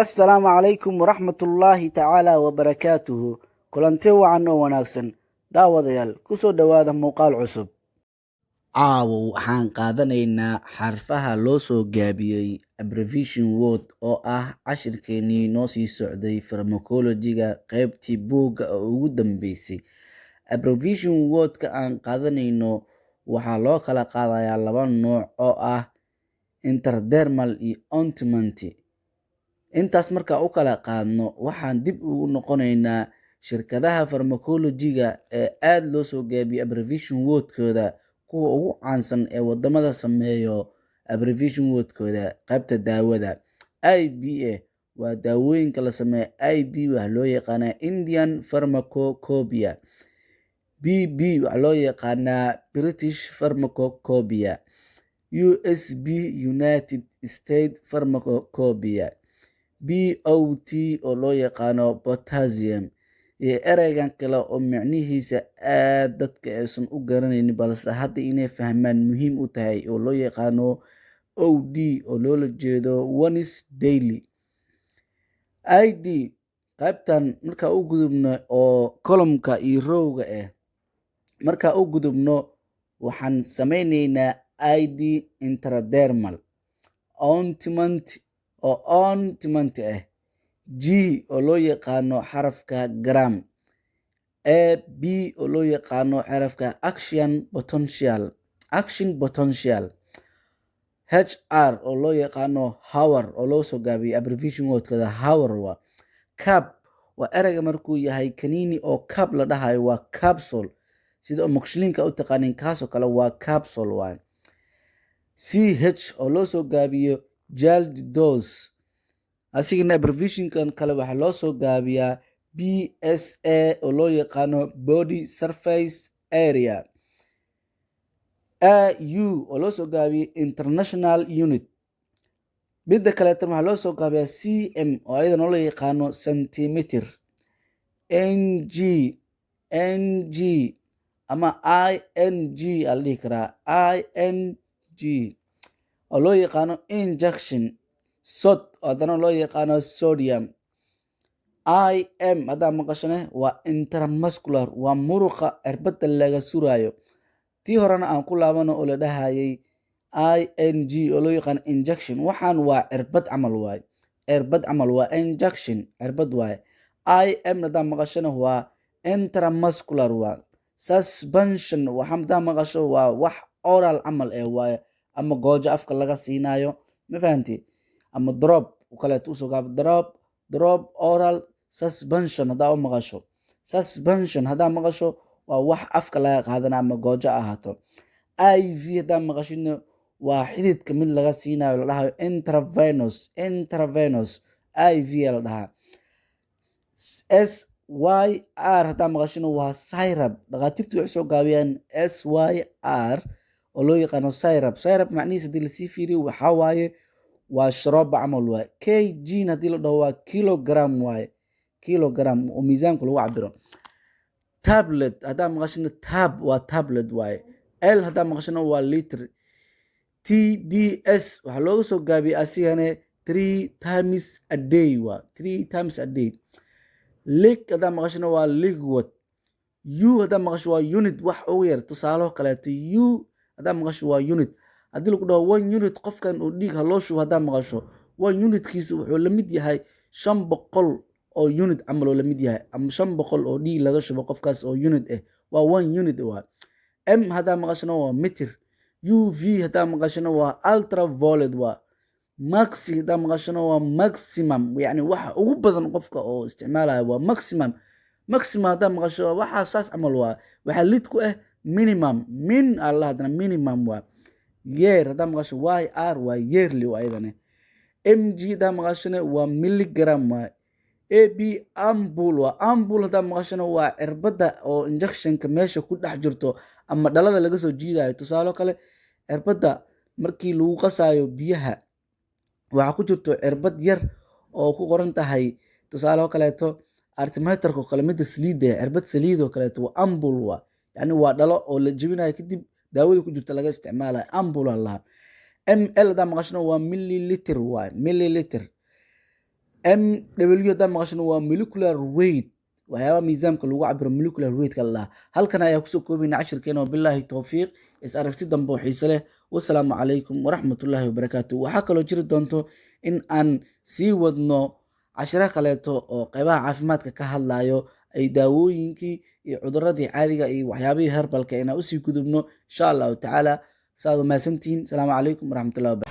Assalaamu calaykum waraxmatullaahi tacaala wabarakaatuhu. Kulanti wacan oo wanaagsan, daawadayaal, kusoo dhowaada muuqaal cusub. Caawa waxaan qaadanaynaa xarfaha loo soo gaabiyey abbreviation word, oo ah cashirkeenii noo sii socday pharmacology-ga, qaybtii buugga oo ugu dambeysay. Abbreviation word-ka aan qaadanayno waxaa loo kala qaadayaa laba nooc oo ah intradermal iyo ointment. Intaas markaa u kala qaadno, waxaan dib ugu noqonaynaa shirkadaha pharmacology-ga ee aad loo soo gaabiyey abbreviation word-kooda, kuwa ugu caansan ee wadamada sameeyo abbreviation word-kooda qaybta daawada. IPA waa daawooyinka la sameeyo. IP waxaa loo yaqaanaa Indian Pharmacopoeia, BP waxaa loo yaqaanaa British Pharmacopoeia, USP United States Pharmacopoeia, POT oo loo yaqaano potassium, iyo ereygan kale oo micnihiisa aad dadka aysan u garanaynin, balse hadda inay fahmaan muhiim u tahay, oo loo yaqaano OD, oo loola jeedo once daily. ID qaybtan markaa u gudubno oo column-ka iyo row-ga ah markaa u gudubno, waxaan sameyneynaa ID intradermal, ointment oo ointment ah, G oo loo yaqaano xarafka gram, A B oo loo yaqaano xarafka action potential, action potential, HR oo loo yaqaano hour, oo loo soo gaabiyey abbreviation word-kooda hour waa cap. Waa ereyga markuu yahay kaniini oo cap la dhahayo, waa capsule, sida amoxicillin-ka u taqaanin, kaasoo kale waa capsule waay. CH oo loo soo gaabiyo child dose. Asigana abbreviationkan kale waxaa loo soo gaabiyaa BSA, oo loo yaqaano body surface area, IU oo loo soo gaabiyey international unit. Midda kaleeta waxaa loo soo gaabiyaa CM, oo ayadana loo yaqaano centimeter, NG, NG ama ING aa la dhihi karaa, ING oo loo yaqaano injection, sod oo haddana loo yaqaano sodium. IM haddaa maqashane waa intramuscular, waa muruqa cirbada laga suraayo. Tii horena aan ku laabano oo la dhahayay ING, oo loo yaqaano injection. Waxaan waa cirbad camal waaye, cirbad camal waa injection, cirbad waaye. IM haddaa maqashona waa intramuscular waa. Suspension waxa haddaa maqasho waa wax oral camal eh waaye, ama goojo afka laga siinayo, ma fahanti? Ama drop kaleeto usoo gaabo, drop, drop oral suspension haddaa u maqasho. Suspension haddaa maqasho waa wax afka laga qaadana ama goojo ahaato. IV haddaa maqashina waa xididka mid laga siinayo, la dhahayo intravenous, intravenous IV la dhahaa. SYR haddaa maqashina waa syrup. Dhakhaatiirtu waxay soo gaabiyaan SYR, oo loo yaqaano syrup. Syrup macnihiisa hadii lasii fiiriyo waxaa waaye waa sharooba camal waaye. KG haddii la dhaho waa kilogram waaye, kilogram oo miisaanku lagu cabiro. Tablet haddaa maqashina, tab waa tablet waaye. L haddaa maqashina waa liter. TDS waxaa looga soo gaabiyey asigane three times a day, waa three times a day. Liq haddaa maqashina waa liquid. U haddaa maqasho waa unit, wax ugu yar. Tusaalaho kaleeto, U haddaa maqasho waa unit. Haddii lagu dhaho 1 unit qofkan uu dhiig ha loo shubo, haddaa maqasho one unitkiisa wuxuu la mid yahay 500 oo unit camal oo la mid yahay, ama 500 oo dhiig laga shubo qofkaas oo unit ah waa one unit waa. M haddaa maqashona waa mitir. UV haddaa maqashona waa ultraviolet waa. Maxi haddaa maqashona waa maximum, yacni waxa ugu badan qofka oo isticmaalaya waa maximum. Maximum haddaa maqasho waxaa saas camal waa. Waxaa lid ku ah minimum, min alla haddana minimum waa. Year haddaa maqasho YR waa yearly waa ayadana. MG haddaa maqashona waa milligram waa. AB ampoule waa ampoule. Haddaa maqashona waa cirbadda oo injectionka meesha ku dhex jirto ama dhalada laga soo jiidayo. Tusaalo kale, cirbadda markii lagu qasayo biyaha waxaa ku jirto cirbad yar oo ku qoran tahay, tusaale kaleeto artemetherka oo kale, midda saliidda, cirbad saliid oo kaleeto waa ampoule waa. Yacni waa dhalo oo la jebinayo, kadib daawada ku jirta laga isticmaalayo, ampoule aa lahaa. ML haddaa maqashona waa milliliter waay, milliliter. MW haddaan maqashno, waa molecular weight, waxyaabaha miisaamka lagu cabiro molecular weight-ka la dhahaa. Halkan ayaa kusoo koobayna cashirkeena. Wabilaahi towfiiq, is aragti dambe oo xiise leh. Wasalaamu calaykum waraxmatullaahi wabarakaatu. Waxaa kaloo jiri doonto in aan sii wadno cashiro kaleeto oo qeybaha caafimaadka ka hadlayo, ay daawooyinkii iyo cuduradii caadiga iyo waxyaabihii herbalka inaan usii gudubno, insha Allahu tacaala. Saad umahadsantihiin. Asalaamu calaykum waraxmatullahi wabarakatu.